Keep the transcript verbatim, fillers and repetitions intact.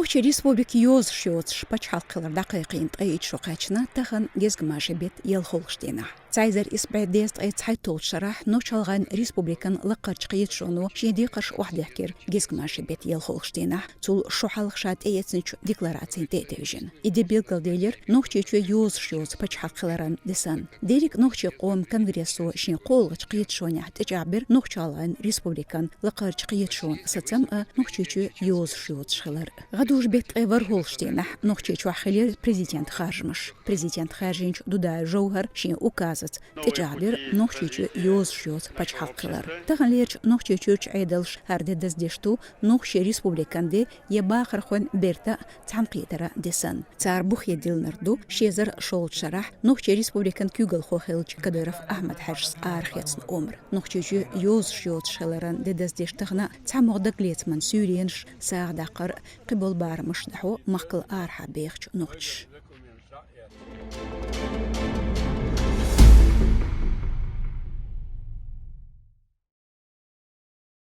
Ши республика йозуш йоцуш пачхьалкх хилар дӀакхайкхийна ткъе итт шо кхаьчна тахана гезгмашин беттан ялхолгӀачу дийнахь. Цхьа эзар исс бӀе дезткъе цхьайтталгӀачу шарахь Нохч-ГӀалгӀайн Республикан лакхарчу кхеташоно шен декхарш охьадехкира гезгмашин беттан ялхолгӀачу дийнахь, цул шо хьалха ша тӀеэцначу декларацина тӀе а тевжина. И де билгалделира Нохчийчоь йозуш йоцу пачхьалкх хиларан де санна. Дерриг нохчийн къоман конгрессо шен кхоалгӀачу кхеташонехь тӀечӀагӀбира Нохч-ГӀалгӀайн Республикан лакхарчу кхеташонан сацам а, Нохчийчоь йозуш йоцуш хилар а. ГӀадужу беттан ткъе ворхӀалгӀачу дийнахь Нохчийчохь хилира президентан харжамаш. Президента хаьржинчу Дудаев Жовхара шен указаца тӀечӀагӀдира Нохчийчоь йозуш йоцу пачхьалкх хилар. Таханлерчу Нохчийчуьрчу Ӏедалша хӀара де даздеш ду Нохчийн республикан де я бахархойн берта а, цхьаьнакхетара а де санна. Цара бухе диллинарг ду ши эзар шолгӀачу шарахь Нохчийн республикан куьйгалхо хиллачу Кадыров Ахьмад-Хьаьжас арахецна омра. Нохчийчоь йозуш йоцуш хиларан де даздеш тахана цхьамогӀа дагалецаман суьйренаш, сагӀа даккхар, кхиболу барамаш дӀахьо махкал арахьа бехачу нохчаша.